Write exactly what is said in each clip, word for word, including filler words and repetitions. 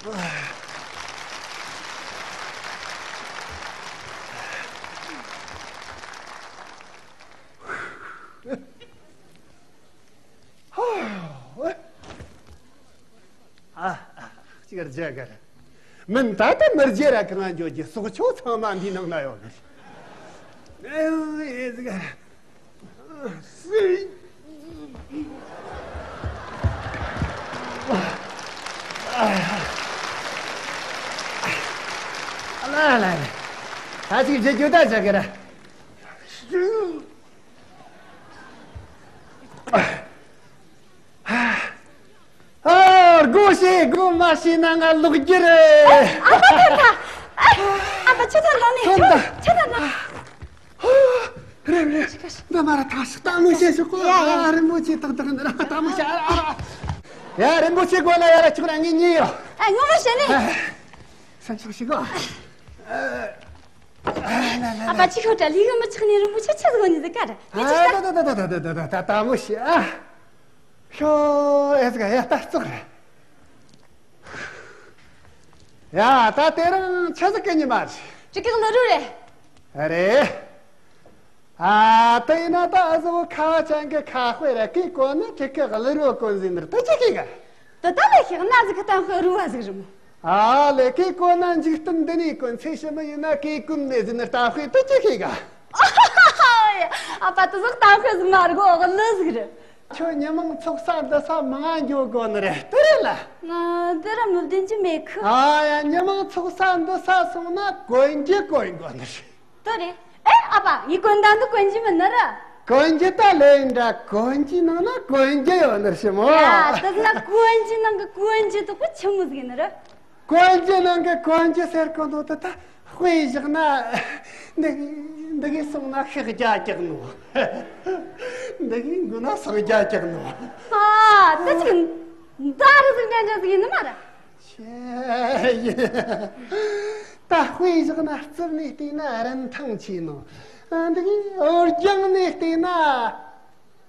ཨ། ཨ། ཅིག་རྒྱ་གར། མིན་ད་ལྟ་མི་རྒྱ་ར་གང་འཇོག་རྒྱུ་སྲོག་ཆགས་ཚང་མ་འདིའི་ནང་ན་ཡོད་གི། ཨེ་ཟིག་ལ་ལ་ལ། ད་ཅིག་རྒྱ་རྒྱུ་ད་ཅག་གི་ར། ཨ། སྒོ་ཕྱེ། སྒོ་མ་ཕྱེ་ན་ང་ལོག་རྒྱུ་རེད། ཨ་ཕ་ཐོན་ཐལ། ཨ་ཕ་ཆུ་ཐོན་ལོག་ནས། ཐོན་ཐལ། ཆུ་ཐོན་ལོག། རེད་རེད། འདི་མ་ར་ཐག་ཤི་ལྟ་མོ་བྱེད་ཤོག་གོ། ཡ་ཡ། ཨ། རིན་པོ་ཆེ་ཏག་ཏག་འདི་ར་ལྟ་མོ་བྱེད། ཨ། ཡ། རིན་པོ་ཆེ་དགོས་ན་ཡ་ར་ཆུག་ར་ངས་ཉོས་ཡོད། ཨ། ངོ་མ་བཤད་ནི། ཨ། སེམས་ཤུགས་ཤིག་གོ། ཨ་ལ་ལ་ལ། ཨ་ཕ་ཆི་ཁོ་ཏྲ་ལི་གི་མི་ཆགས་ནི་རིན་པོ་ཆེ་ཆི་ཟིག་ནི་ཟིག་ག་ར། ཨ། ད་ད་ད་ལྟ་མོ་བྱེད། ཨ། ཤོ། ཨེ་ཟིག་ཡ་ལྟ་ཙོག་རེད། ཡ། ད་དེ་རིང་ཆི་ཟིག་གི་ཉི་མ་རེད། ཅི་གི་ལ་རུ་རེད། རེད། ཨ། དེ་ཡིན་ན་ད་ཨ་ཟོ་ཁ་བ་ཅན་གི་ཁ་དཔེ་ར་གི་གོ་ན་ཅི་གི་ལ་རུ་གོན་ཟིན་ནར་ད་ཅི་གི་ག། ད་ད་ལ་ཤེག་ན་ཟིག་གི་གཏམ་དཔེ་རུ་བ་ཟིག་རུ། ཨ་ལེ། གི་གོ་ན་འཇིག་རྟེན་འདི་ནས་གོན་ཚེ་ཕྱི་མ་ཡིན་ན་གི་གོན་མེད་ཟིན་ནར་ད་དཔེ་ད་ཅི་གི་ག། ཨ་ཕ་ད་ཟོག་གཏམ་དཔེ་ཟིག་མ་རུ་གོ་གི་ལ་ཟིག་རུ། ཁྱོད་ཉི་མང་ཚོགས་ས་འདི་ས་མང་ང་འགྱོ་དགོ་ནི་རེད། དེ་རེད་ལ། ང་འདི་ར་མི་བདེན་གྱི་མེད་ཁི། ཨ་ཡ། ཉི་མང་ཚོགས་ས་འདི་ས་སོང་ན་གོན་རྒྱུ་གོན་དགོ་ནི་རེད། དེ་རེད། ཨེ་ཨ་ཕ། ངའི་གོན་ད་འདི་གོན་རྒྱུ་མིན་ནི་ར། གོན་རྒྱུ་ད་ལེན་འདྲ། གོན་རྒྱུའི་ནང་ན་གོན་རྒྱུ་ཡོད་ནི་རེད་ཤི་མོ། ཡ། དེ་ན་གོན་རྒྱུའི་ནང་གི་གོན་རྒྱུ་དག་པོ་ཆི་མོ་ཟིག་ཡིན་ནི་ར། གོན་རྒྱུ་ནང་གི་གོན་རྒྱུ་ཟེར་གོ་ནོ་དེ་ད། དཔེ་བཞག་ན། འདི་འདི་གིས་སོང་ན་ཤག་རྒྱ་རྒྱག་ནོ། འདི་གིས་འགུལ་ན་སོག་རྒྱ་རྒྱག་ནོ། ཨ། ད་ཅིག་མདའ་རུ་ཟིག་འདྲ་འདྲ་ཟིག་ཡིན་ནི་མ་ར། ཆེ་ཡིན། ད་དཔེ་བཞག་ན་རྩིབ་ནས་བལྟས་ན་རིན་ཐང་ཆེ་ནོ། འདི་གིས་འོར་རྒྱང་ནས་བལྟས་ན།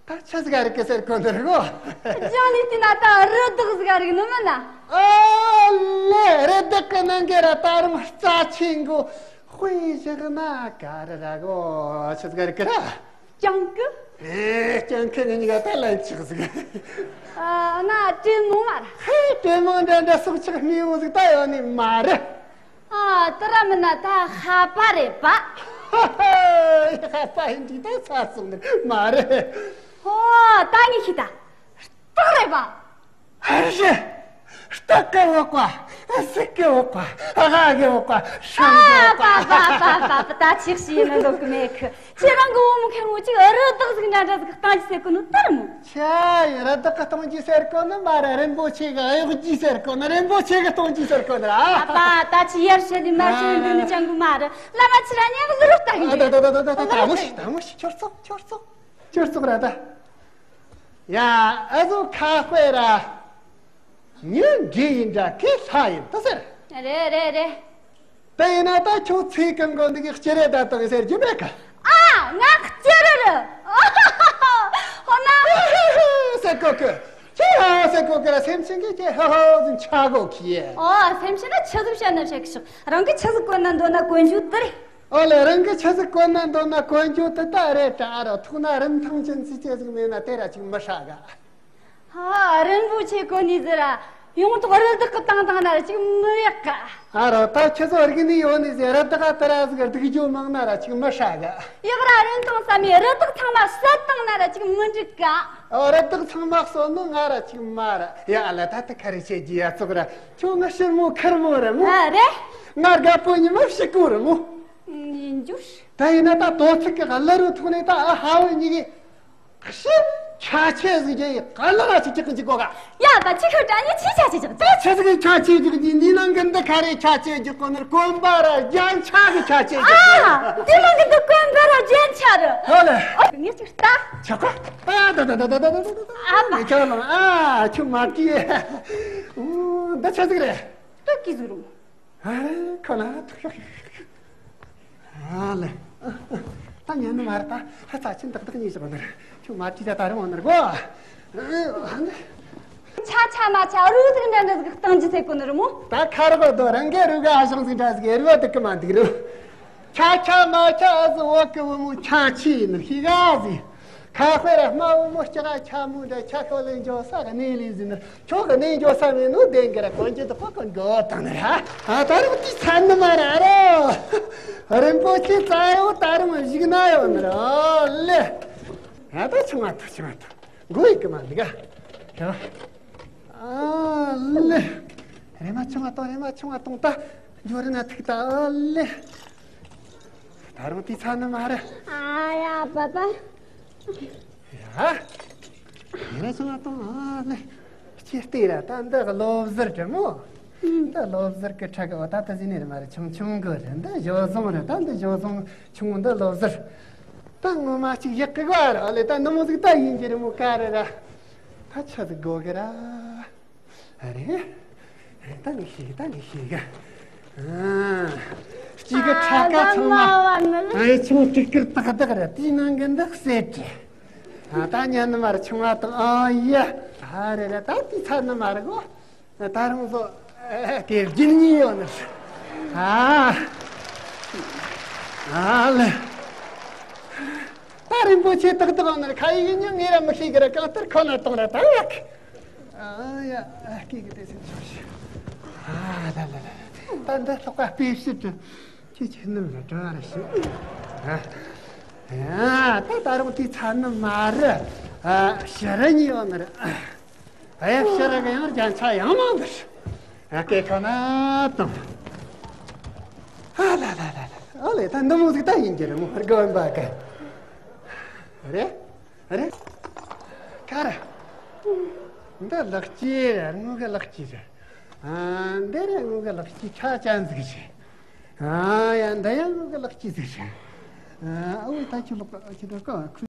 ད་ཆི་ཟིག་ག་རིག་གི་ཟེར་གོ་ནི་རེད་གོ། རྒྱང་ནས་བལྟས་ན་ད་རི་དྭགས་ཟིག་ག་རིག་ནི་མིན་ན། ཨ་ལེ། རི་དྭགས་གི་ནང་གི་ར་ད་རུང་རྩ་ཆེན་གོ། དཔེ་བཞག་ན་ག་རེ་ར་གོ། ཆི་ཟིག་ག་རིག་གི་ར། སྤྱང་ཀི། ཨེ། སྤྱང་ཀི་ནི་གཉིས་ཀ་ད་ལན་ཆགས་ཟིག། ཨ་ན་དྲེད་མོང་མ་ར། ཧེ། དྲེད་མོང་འདྲ་འདྲ་སྲོག་ཆགས་སྨྱོ་བོ་ཟིག་ད་ཡོད་ནི་མ་རེད། ཨ། དེ་ར་མིན་ན་ད་ཧ་པ་རེད་པ། ཧ་ཧ། ཧ་པ་ཡིན་དུས་ད་ཚ་སོང་ནི་མ་རེད། ཧོ། ད་ངས་ཤེས་ད། སྟག་རེད་པ། ཨ་རེ། སྟག་གི་འོག་པ། སྲིན་གི་འོག་པ། སྒ་གི་འོག་པ། སྲམ་གི་འོག་པ། ཨ། པ་པ་པ་པ། ད་ཆིག་ཤི་ཡིན་ནི་འདོད་གི་མེད་གི། ཁྱེད་རང་གི་བུ་མོ་ཁེར་མོ་ཅིག་རི་དྭགས་ཟིག་འདྲ་འདྲ་ཟིག་གཏོང་རྒྱུ་ཟེར་གོ་ནོ་ལྟར་མོ། ཆ་ཡི་རི་དྭགས་གི་གཏོང་རྒྱུ་ཟེར་གོ་ནི་མ་རེད། རིན་པོ་ཆེ་གི་གཡོག་རྒྱུ་ཟེར་གོ་ནི། རིན་པོ་ཆེ་གི་གཏོང་རྒྱུ་ཟེར་གོ་ནི་ར། ཨ་ཕ། ད་ཅི་ཡར་ཤི་ལི་མར་ཤི་ལི་འདུག་ནི་ཅང་གི་མ་རེད། བླ་མ་ཁྱེད་རང་ཉག་ལི་རུ་ལྟ་གི་ཨ། ད་ད་ད་ད་ད་ད། ད་མོ་ཤི། ད་མོ་ཤི། ཁྱོད་ཙོག་ཁྱོད་ཙོག་ཁྱོད་ཙོག་ར་ད། ཡ། ཨ་ཟོ་ཁ་དཔེ་ར། ཉོན་འདྲེ་ཡིན་འདྲ་གི་ལྷ་ཡིན་ད་ཟེར། རེད་རེད་རེད། དེ་ཡིན་ན་ད་ཁྱོད་ཚེ་གང་གོ་འདི་གི་སྐྱེ་རེ་ད་དང་ཟེར་རྒྱུ་མེད་ག། ཨ། ང་སྐྱེ་རེ་རེད། ཧོ་ན། ཧི་ཧི་ཧི་ཟེར་གོ་གི། ཁྱེད་ཧ་ཧ་ཟེར་གོ་གི་ར། སེམས་ཅན་གྱི་ཁྱེད་ཧ་ཧ་ཟིན་ཆ་གོ་གི། ཨོ། སེམས་ཅན་ན་ཆི་ཟིག་བཤད་ན་བཤད་གི་ཤོག་རང་གི་ཆི་ཟིག་གོན་ན་འདོད་ན་གོན་རྒྱུ་དེ་རེད། ཨོ་ལེ། རང་གི་ཆི་ཟིག་གོན་ན་འདོད་ན་གོན་རྒྱུ་དེ་ད་རེད་དྲ་ར། ཐུག་ན་རིན་ཐང་ཅན་ཙི་ཅི་ཟིག་མེད་ན་དེ་ར་ཅིག་མི་ཧྲ་ག། ཧ། རིན་པོ་ཆེ་གོན་ནི་ཟེར་ར། ཡོང་ཐོག་རི་དྭགས་གི་བཏང་བཏང་ན་ར་ཅིག་མི་ཡག་ག། ཨ་རོ། ད་ཁྱེད་ཚོ་རིག་ནི་ཡོད་ནི་ཟེར། རི་དྭགས་དེ་ར་ཟིག་སྡིགས་རྒྱུ་མང་ན་ར་ཅིག་མི་ཧྲ་ག། ཡག་ར་རིན་ཐང་ས་མེད། རི་དྭགས་ཚང་མ་བསད་བཏང་ན་ར་ཅིག་མི་འགྲིག་ག། ཨོ། རི་དྭགས་ཚང་མ་གསོད་ནི་ང་ར་ཅིག་མ་ར། ཡ་ཨ་ལ། ད་དེ་ག་རེ་བྱེད་རྒྱུ་ཡ་ཙོག་ར། ཁྱོད་ང་ཞི་མོ་ཁེར་མོ་རེད་མོ། ཨ་རེད། ང་རྒད་པོ་ཉི་མ་ཕྱི་གོ་རེད་མོ། ཡིན་རྒྱུ། ད་ཡིན་ན་ད་དོ་ཚིགས་ཀྱི་གླུ་རུ་ཐོག་ནས་ད་ཨ་ཧ་བོ་གཉིས་ཀྱིས། ཤིན། ཆ་ཆེ་ཟིག་རྒྱ་ཡི་ག་ལ་ར་ཅིག་ཅིག་གི་གོ་ག། ཡ་ད་ཅི་ཁ་དྲ་ནི་ཆི་ཆ་ཆེ་ཅིག་ད་ཆི་ཟིག་གི་ཆ་ཆེ་ཅིག་གི་འདི་ནང་གི་འདི་ག་རེ་ཆ་ཆེ་ཅིག་གོ་ནར་གོན་པ་ར་རྒྱན་ཆ་གི་ཆ་ཆེ་ཅིག་ཨ། འདི་ནང་གི་འདི་གོན་པ་ར་རྒྱན་ཆ་རུ། ཧོ་ལེ། ཨོ་ངས་ཅིག་ལྟ། ཆ་གོ། ཨ་ད་ད་ཨ་མ། ཁྱོད་ལ་ཨ་ཁྱོད་མ་ཀི། འདི་ཆ་ཟིག་རེད། ཏུ་ཀི་ཟིག་རུང་། ཨ་ཁོ་ན་ཐུག་ཤོག་ཨ་ལེ། ད་ཉན་ནི་མ་རེད། ད་ཧ་ཚ་ཆེན་ཏག་ཏག་ཉེས་བཞག་ནི་རེད། ཁྱོད་མ་བྲིས་ད་ད་རུང་འོང་ནི་རེད་གོ། ཆ་ཆ་མ་ཆ་རུ་ཟིག་འདྲ་འདྲ་ཟིག་གཏང་རྒྱུ་ཟེར་གོ་ནི་རེད་མོ། ད་ཁ་རོག་རྡོ་རང་གི་རུ་ག་ཨ་ཞང་ཟིག་འདྲ་ཟིག་རུ་བ་དུ་ཀི་མ་འདུག་རུ། ཆ་ཆ་མ་ཆ་ཨ་ཟི་འོག་གི་བུ་མོ་ཆ་ཆི་ཡིན་ནི་ཤི་ག་ཟིག་ཁ་དཔེ་ར་དམའ་བུ་མོ་སྐྱ་ག་ཆ་མོ་འདྲ་ཆ་ཤོ་ལེན་འཇོག་ས་གི་གནས་ལས་ཟིན་ནི་ཁྱོད་གི་གནས་འཇོག་ས་མེད་ནོ་བདེན་གི་ར་གོན་གྱི་དུ་ཁོ་གི་འགོ་བཏང་ནི་ར། ཨ་ད་རུང་དེ་ཚ་ནི་མ་ར་རོ། རིན་པོ་ཆེ་རྩ་ཡོ་ད་རུང་བཞུགས་ན་ཡོད་ནི་ར་ཨོ་ལེ། ཨ་ད་ཆུང་བ་ཐུ་ཆུང་བ་ཐུ། མགོ་ཡི་ཀི་མ་འདི་ག་ཡང་། ཨ་ལེ། རེ་མ་ཆུང་བ་གཏོང་། རེ་མ་ཆུང་བ་གཏོང་། ད་འབྱོར་ན་ཐུག་ད་ཨ་ལེ། ད་རུང་དེ་ཚ་ནི་མ་རེད། ཨ་ཡ་པ་པ། ཡ། རེ་མ་ཆུང་བ་གཏོང་ཨ་ལེ། ཅི་སྟེ་ར་ད་འདི་གློ་བཟར་དྲི་མོ། འདི་གློ་བཟར་གི་ཁྲ་གི་འོ་ད་ད་ཟིན་ནི་རེད་མ་རེད། ཆུང་ཆུང་གི་རེད། འདི་ཞོ་བཟང་རེད། ད་འདི་ཞོ་བཟང་ཆུང་། འདི་གློ་བཟར། ད་ངོ་མ་གཅིག་ཡག་གི་ག་ར་ལེ། ད་ནུ་མོ་ཟིག་ད་ཡིན་གྱི་རེད་མོ་ག་རེ་ར། ད་ཆ་ཟིག་དགོས་གི་ར། ཨ་རེ། ད་ངས་ཤེས་གི། ད་ངས་ཤེས་གི། ཨ། གཅིག་གི་ཁྲ་ཀ་ཚང་མ། ཨ་ཡེ་ཆུང་ཀྲིག་ཀིར་ཏག་ཏག་རེད། དེའི་ནང་གི་འདི་གསེར་བྲིས། ཨ་ད་ཉན་ནི་མ་རེད་ཆུང་བ་དང་། ཨ་ཡེ། ཨ་རེ་རེད། ད་དེ་ཚ་ནི་མ་རེད་གོ། ད་རང་ཚོ་དེ་རྒྱུན་གཉིས་ཡོད་ནི། ཨ། ཨ་ལེ། ད་རིན་པོ་ཆེ་ཏག་ཏག་ཡོད་ནི། ཁ་ཡིག་ཉིན་ངེ་ར་མི་ཤེས་གི་ར། གང་ལྟར་ཁོ་ན་གཏོང་ར་ད་ཡག་ཨ་ཡ། ཨ་སྐད་གི་དེ་སེམས་ཆུང་ཞིག་ཨ་ལ་ལ་ལ། ད་འདི་ལྷག་པ་དཔེ་ཕྱིར་དུ་ཁྱེད་ཁྱེད་རྣམས་ལ་དྲི་བ་ར་ཞུ། ཨ་ཡ། ད་ད་རུང་དེ་ཚ་ནི་མ་རེད། ཨ་ཕྱི་ར་གཉིས་ཡོད་ནི་རེད། ཨ་ཡ། ཕྱི་ར་གི་ཡང་རྒྱན་ཆ་ཡང་མང་གི་རེད། ཨ་སྐད་ཁ་ན་དང་། ཨ་ལ་ལ་ལ་ལ། ཨ་ལེ། ད་འདི་མོ་ཟིག་ད་ཡིན་གྱི་རེད་མོ། དགོན་པ་གི་རེད། རེད། ག་རེ། འདི་ལག་སྐྱེས་རེད། དངུལ་གི་ལག་སྐྱེས་རེད། ཨ་འདི་རེད། དངུལ་གི་ལག་སྐྱེས་ཁྲ་ཅན་ཟིག་རེད། ཨ་ཡ། འདི་ཡང་དངུལ་གི་ལག་སྐྱེས་ཟིག་རེད། ཨ་འོ་ད་ཁྱོད་ལོག་ཁྱོད་ལོག་ག